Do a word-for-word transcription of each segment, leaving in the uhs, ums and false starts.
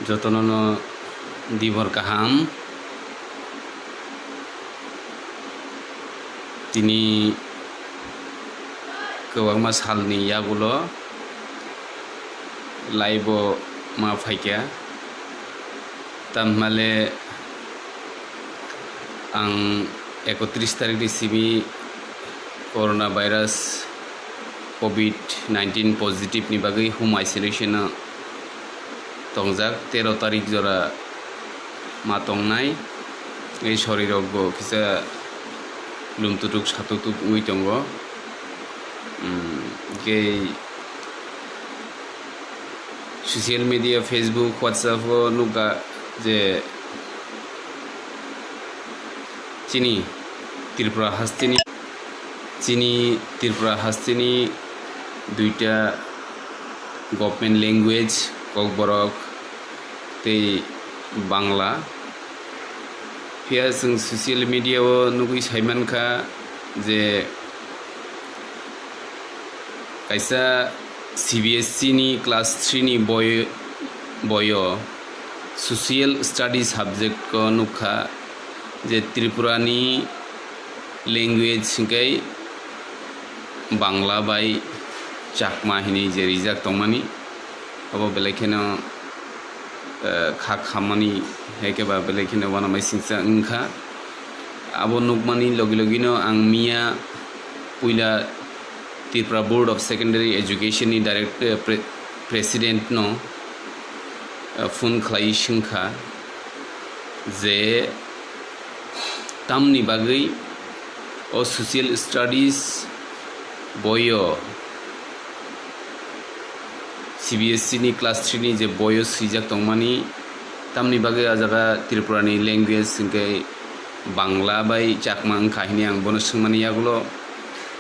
Jotono no dibor kaham. Tini kwbangma salni yagulo live-o ma phaikha. Tamhimale ang ekotris tarikni simi corona virus covid nineteen positive ni bagwi home isolation o tongjak, tero tarik jora ma tongnai. Ei sorirokbo kisa lumtutuk satutuk wngwi tongo. Hwnkhe social media, Facebook, WhatsApp o nukha je chini Tripura hasteni, chini Tripura hasteni duita government language, Kokborok tei Bangla. Phiya chwng social media o nugwi saimankha je kaisa C B S E ni class three ni boi, boyo social study subject o nukha je Tripura ni language hwnkhe Bangla bai Chakma hinwi je rijak tongmani, abo belai kheno, eh, kha khammani, hai khe ba belai kheno uanamasingcha wngkha. Abo nukmani logi logino ang miya puila Tripura Board of Secondary Education ni direct, eh, pre-, president no, eh, phone khlai swngkha je tamni bagwi o social studies boyo C B S E ni class three ni je boyo swijak tongmani, tamni bagwi a jaga Tripura ni language hwnkhe Bangla bai Chakma wngkha hini ang bono swngmani yagulo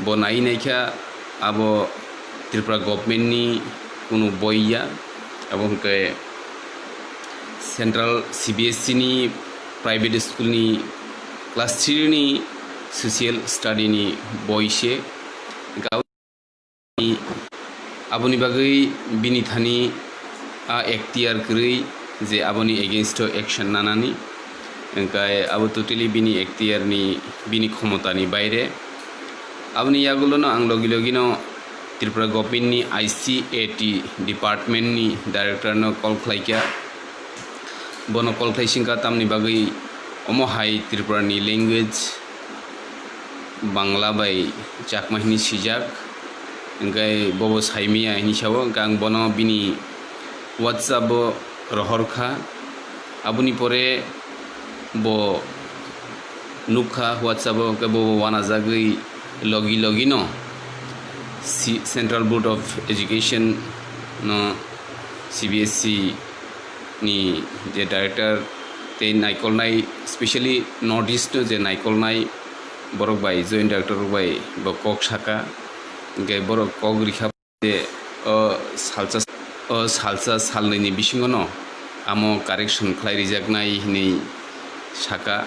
bo nai naikha abo Tripura government ni kunu boi ya, abo hwnkhe central C B S E ni private school ni class three ni social study ni boi se. Aboni bagwi bini thani a ekhtiar kwrwi je aboni against o action nanani, hwnkhe abo totally bini ekhtiar ni, bini khomota ni baire. Aboni yagulo no ang logi logi no Tripura government ni I C A T department ni director no call khlaikha. Bono call khlai singkha tamni bagwi omo hai Tripura ni language Bangla bai Chakma hini swijak, hwnkhe bobo saimaya hini sao, hwnkhe ang bono bini WhatsApp o rohor kha. Aboni pore bo nukha WhatsApp o, hwnkhe bo wanajagwi logi logi no C-, Central Board of Education no, C B S E ni je director tei naikolnai, specially North East no je naikolnai borok bai, joint director rok bai bo kok saka, hwnkhe borok kok rikha. Je o salsa, o salsa salnwi ni bisingo no amo correction khlai rijaknai hinwi saka.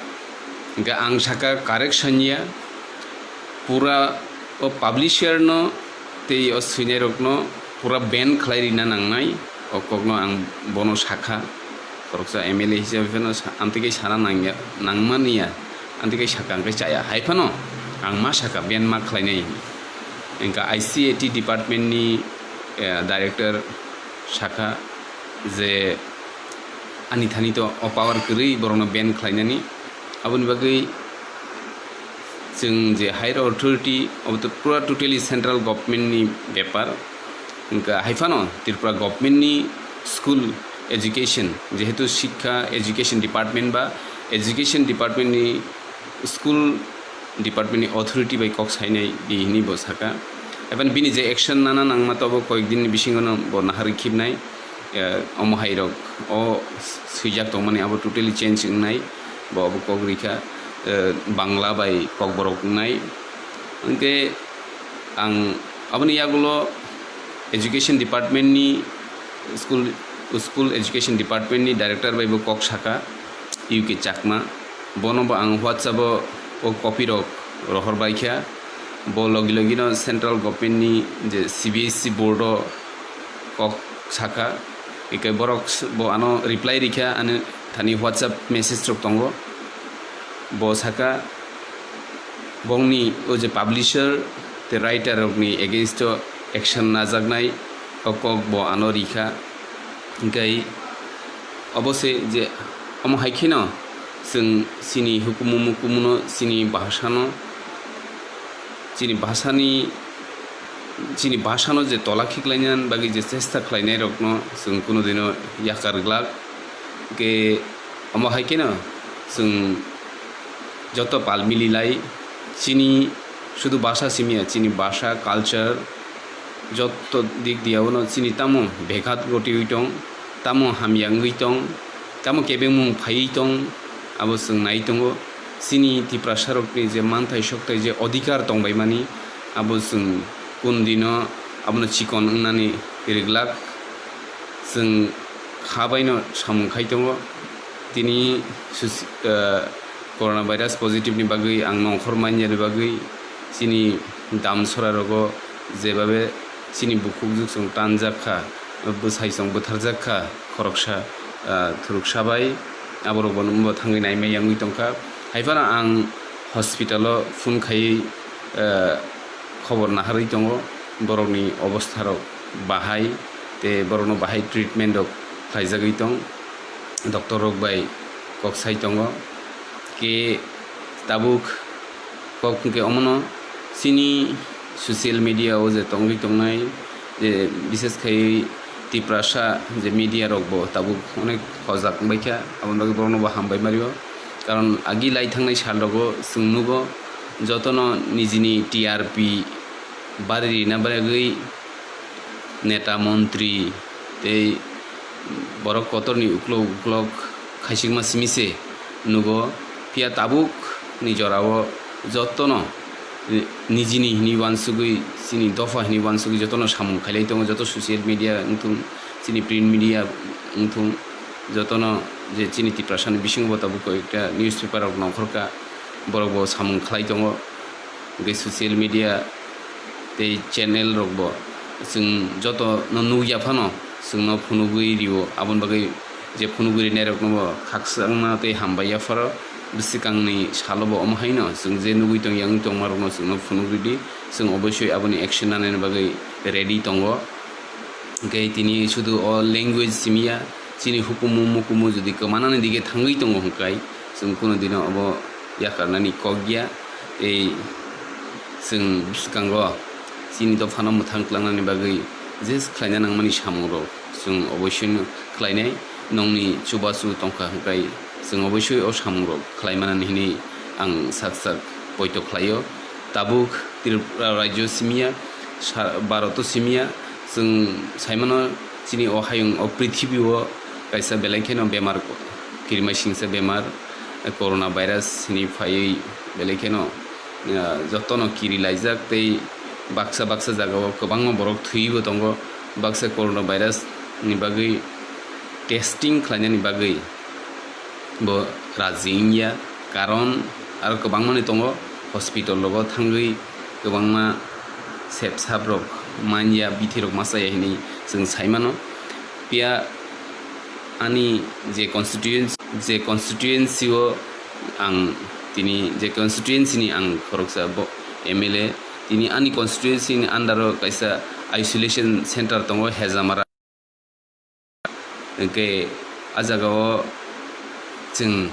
Hwnkhe ang saka correction ya, pura o publisher no tei o swinai rok no pura ban khlai rina nangnai, o kok no ang bono sakha. Khoroksa M L A hisabe phano sa-, amtwi khe sana nangya, nangmani ya, amtwi khe sakha, hwnkhe chaya. Hai phano ang ma sakha, ban ma khlainai hwnwi. Hwnkha I C A T department ni, eh, director sakha je ani thani to o power kwrwi borokno ban khlainani. Aboni bagwi chwng je higher authority, obo to pura totally central government ni bepar. Hwnkha hai phano Tripura government ni school education, jehetu Shikkha Education Department ba Education Department ni school department ni authority bai kok sainai di hinwi bo saka. Eban bini je action nana nangma tobo koyek din ni bisingo no bo naharwi khibnai, eh, omo hai rok o swijak tongmani abo totally change wngnai, bo obo kok rikha, eh, Bangla bai Kokborok wngnai. Hwnkhe ang aboni yagulo education department ni school, school education department ni director bai bo kok saka, U K Chakma. Bono bo ang WhatsApp o o copy rok rohor bai kha. Bo logi logi no central government ni je C B S E board o kok saka. Eke borok s-, bo ano reply rikha, ani thani WhatsApp message rok tongo. Bo saka, bongni o je publisher tei writer rokni against o action najaknai o kok bo ano rikha. Hingkai obo se je omo hai kheno chwng chini hukumu mukumuno, chini bhasano, chini bhasani, chini bhasano je tola khiklaina bagwi je chesta khlainairokno chwng kunu dino yakar glak. Hingke omo hai kheno chwng joto pal mililai chini sudu bhasa simiya, chini bhasa, culture, joto dik diyaono chini tamo beghat gotiwi tong, tamo hamya wngwi tong, tamo kebengmung phaiwi tong, abo chwng nai tongo. Chini Tiprasarokni je manthai sokthai je odhikar tongbaimani, abo chwng kun dino abono chikon wngnani riglak. Chwng kha baino samung khai tongo. Tini susi-, eh, corona virus positive ni bagwi ang nongkhor manyani bagwi chini damsora rogo jebabe chini bukhuk juksong tanjak kha, bwsai song bwtharjak kha khoroksa, ah, thuruksa bai, aborok bono thangwi naimai yangwi tongkha. Haiphano ang hospital o phone khaiwi, ah, khobor naharwi tongo, borokni obostha rok bahai, tei borokno bahai treatment rok khlaijagwi tong, doctor rok bai kok sai tongo. Ke tabuk kok hwnkhe omono chini social media o je tongwi tongnai, je bises khai Tiprasa je media rok bo tabuk onek hojak wngbaikha, aboni bagwi borokno bo hambai mario. Karon agi lai thangnai sal rogo chwng nugo jotono nijini T R P bari rina bagwi neta montri tei borok kotorni uklok uklok khaisikma simi se nugo, phiya tabuk ni jorao jotono nijini hini wansugwi, chini dopha hini wansugwi jotono samung khailai tongo, joto social media wngthung, chini print media wngthung, jotono je chini Tiprasani bisingo bo tabuk koi ekta newspaper rok nongkhorkha, borok bo samung khlai tongo. Hwnkhe social media tei channel rok bo chwng joto no nukya phano chwngno phunugwi rio, aboni bagwi je phunugwi rinai rokno bo khakchangma tei hambai yapharo. Bwswkangni salo bo omo haino chwng je nugwi tongya wngwi tongma rokno chwngno phunugwi di, chwng oboisoi aboni action nanani bagwi ready tongo. Hwnkhe tini sudu o language simiya, chini hukumu mukumu jodi kwmanani dige thangwi tongo hwnkhe chwng kunu dino obo yakarnani kok ya. Tei chwng bwskango chini dophano mwthang tlangnani bagwi je khlaina nangmani samungrok chwng oboisino khlainai. Nongni chubachu tongkha hwnkhe chwng oboisoi o samungrok khlaimanani hinwi ang sak sak poito khlaio. Tabuk Tripura rajyo simiya, sa-, Bharoto simiya, chwng saimano chini o hayung o prithibi o kaisa belai kheno bemar, kirimasingsa bemar, corona virus ni phaiwi belai kheno, ah, jotono kiri laijak tei baksa baksa jagao kwbangma borok thwiwi bo tongo. Baksa corona virus ni bagwi testing khlainani bagwi bo raji wngya, karon aro kwbangmani tongo, hospital rogo thangwi kwbangma sep sap rok manya, bithi rok masa ya hinwi chwng saimano. Phiya ani je constituency, je constituency o ang tini je constituency ni ang khoroksa bo M L A, tini ani constituency ni under o kaisa isolation center tongo Hejamara. Hwnkhe a jagao chwng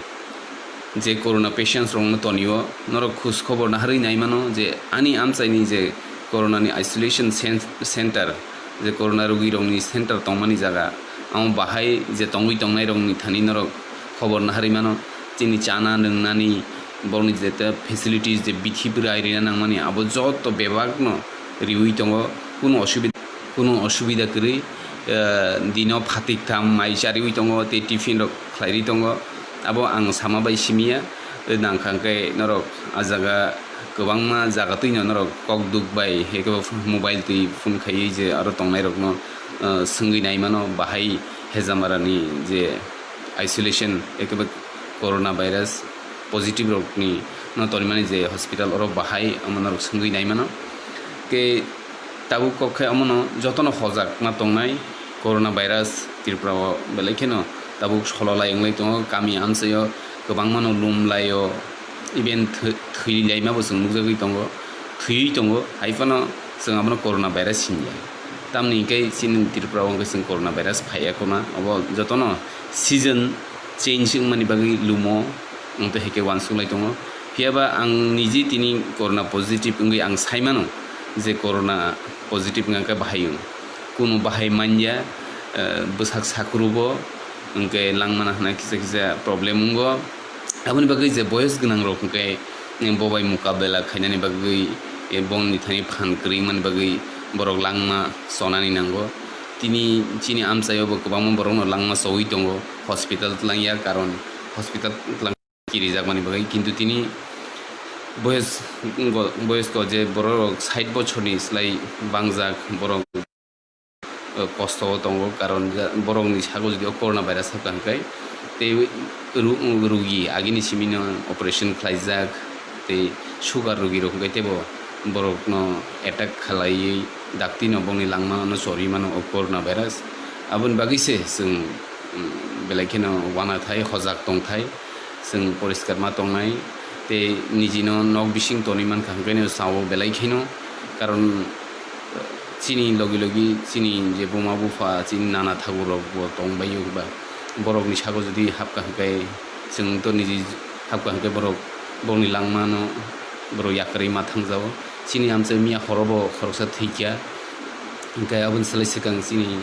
je corona patients rokno tonio, norok khus khobor naharwi naimano je ani amchaini je corona ni isolation cen-, center, je corona rogwi rokni center tongmani jaga, amo bahai je tongwi tongnai rokni thani norok khobor naharwi mano. Chini chana nwngnani, borokni je te facilities je bithi bwrai rina nangmani, abo joto bebakno riwi tongo, kunu osubida, kunu osubida kwrwi. Eh, dino phatik tham mai chariwi tongo tei tiffin rok khlairwi tongo. Abo ang sama bai simiya, eh, nangkha hwnkhe norok a jaga kwbangma jaga twino norok kok duk bai, eke mobile twi phone khaiwi je aro tongnai rokno, eh, swngwi naimano bahai Hejamara ni je isolation, eke corona virus positive rokni no tonimani je hospital, oro bahai omo norok swngwi naimano. Ke tabuk kok khe omono jotono hojak ma tongnai, Corona virus Tripura o belai kheno tabuk sololai wngwi tongo, kami amchaio kwbangmano lumlaio, even thwi-, thwilaimabo chwng nukjagwi tongo, thwiwi tongo, hai phano chwng abono corona virus hinya. Tamni hwnkhe chini Tripura o hwnkhe chwng corona virus phaiya khuna, obo jotono season change wngmani bagwi lumo, wngtwi hai khe uansuk lai tongo. Phiyaba ang niji tini corona positive wngwi ang sai mano je corona positive wngkha khe bahai wng. Kunu bahai manya, eh, bwsak sakhurubo, hwnkhe langmana hwnna kisa kisa problem wngo. Aboni bagwi je boyos gwnang rok hwnkhe, eh, bobai mukabela khainani bagwi, eh, bongni thani phan kwrwi mani bagwi borok langma chonani nango. Tini chini amchaio bo kwbangma borokno langma chowi tongo, hospital twlangya, karon hospital twlang kirijakmani bagwi, kintu tini boyos, boyosko je borok sait bochorni slai bangjak borok, eh, kosto o tongo, karon ja-, borokni sago jodi o corona virus habkha hwnkhe tei ru-, rugi agini simino operation khlaijak tei sugar rugi rok hwnkhe teibo borokno attack khlaiwi daktino bongni langmano chorwi mano o corona virus. Aboni bagwi se chwng, mm, belai kheno uanathai, hojak tongthai. Chwng poriskar ma tongnai tei nijino nok bising tonwi mankha hwnkhe sao belai kheno, karon chini logi logi chini je buma bupha, chini nana thagur rok bo tongbaio ba, borokni sago jodi habkha hwnkhe chwng to niji habkha hwnkhe borok bongni langmano borok yakarwi ma thangjago. Chini amchai miya horo bo khoroksa thwikha, hwnkhe aboni salai swkang chini,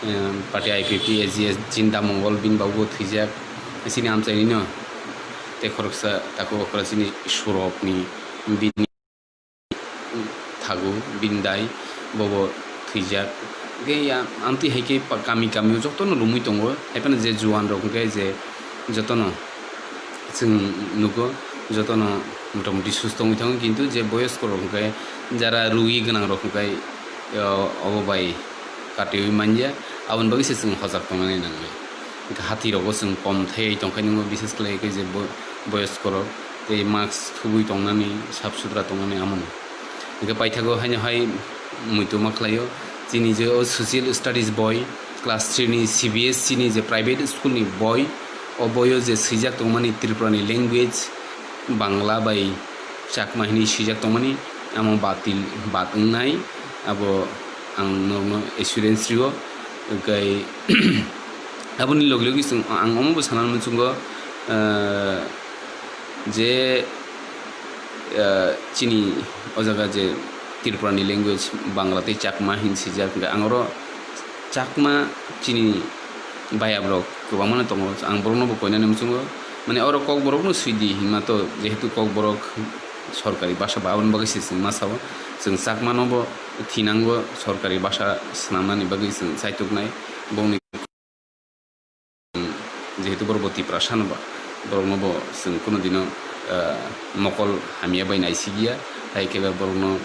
em, party I P P A G S Jinda Mongol bini babu bo thwijak. Chini amchainino tei khoroksa takhuk okra chini surokni bini thagu bini dai bobo thwijak. Hwnkhe ya amtwi hai khe pa-, kami kami o jotono lumwi tongo. Haiphano je juan rok hwnkhe je jotono chwng nugo, jotono motamuti susto wngwi thango, kintu je boyosko rok hwnkhe jara rwi gwnang rok hwnkhe, o, obo bai katiwi manya, aboni bagwi se chwng hojak tongnani nangnai. Hwnkhe hati rogo chwng kom thaiwi tongkha nukgo, bises khlai khe je bo-, boyosko rok tei mask thubui tongnani, sap sutra tongnani amoni. Hwnkhe paithago haino hai muitu ma khlaio. Chini je o social studies boy, class three ni C B S E ni je private school ni boy, o boyo je swijak tongmani Tripura ni language, Bangla bai Chakma hinwi swijak tongmani, amo batil bat wngnai, abo ang norokno assurance rio. Hwnkhe aboni logi logi chwng, ang omo bo sana muchungo, ah, je, ah, chini o jaga je Tripura ni language Bangla tei Chakma hin swijak, hwnkhe ang oro Chakma chini bayap rok kwbangma no tongo, ang borok no bo koinani muchungo, mane oro Kokborok no swidi hinma to, jehetu Kokborok sorkari basa ba, aboni bagwi se chwng ma sao, chwng Chakma no bo thinango sorkari basa swnamnani bagwi chwng chaituknai, bongni jehetu borok bo Tiprasa no ba, borok no bo chwng kuno dino, ah, mokol hamya bai naisigiya, hai khe ba borok no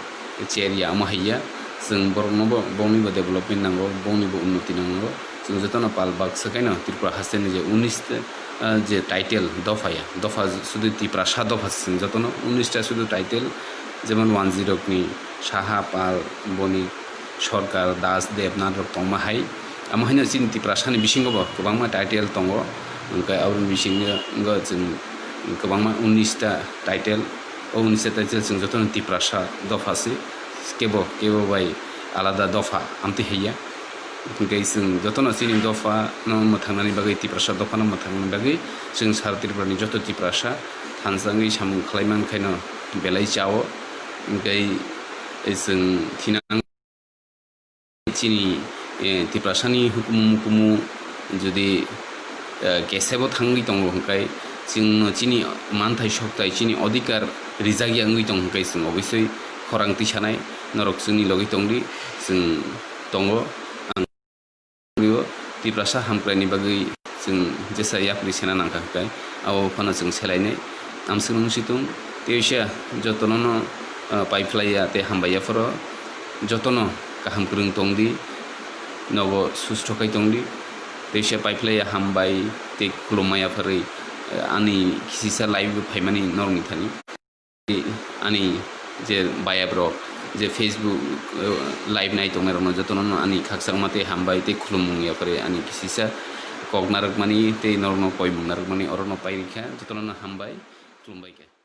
chair ya omo hai ya, chwng borok no bo, bongni bo development nango, bongni bo unnoti nango, chwng jotono pal baksa khe no Tripura haste ni je unis ta, ah, je title dopha ya, dopha sudu Tiprasa dopha se chwng jotono unis ta sudu title, jemon Wanjirok ni Saha, Pal, Bonik, Sorkar, Das, Debnath rok tongma hai. Amo haino chini Tiprasa ni bisingo bo kwbangma title tongo. Hwnkhe aboni bisingo wngkha chwng kwbangma unis ta title. O unis ta title chwng jotono Tiprasa dopha se. Kebo, kebo bai alada dopha amtwi hai ya. Hwnkhe chwng jotono chini dopha no mwthangnani bagwi, Tiprasa dopha no mwthangnani bagwi chwng sara Tripura ni joto Tiprasa thansa wngwi samung khlai man khaino belai chao. Hwnkhe chwng thinang chini, eh, Tiprasani hukumu mukumu jodi, eh, kesebo thangwi tongo hwnkhe, chwngno chini manthai sokthai, chini odhikar rijak ya wngwi tong hwnkhe, chwng obviously khorang tisanai norok chwngni logi tongdi, chwng tongo. Ang Tiprasa hamkraini bagwi chwng jesa yapri sena nangkha hwnkhe, abo phano chwng selainai. Amswkno wngsitung, tei jotono no, ah, paiphlaiya tei hambai yapharo jotono kaham kwrwng tongdi, nogo susto khai tongdi. Teisa paiphlaiya hambai tei khulumma yapharwi, ah, ani kisisa live phaimani norokni thani. Ani je bayabrok, Je Facebook, eh, live nai tongnai rokno jotono no ani khakchangma tei hambai tei khulumung yapharwi ani kisisa kok narwkmani tei norokno poimung narwkmani orono pairikha, jotono no hambai, khulumbai kha.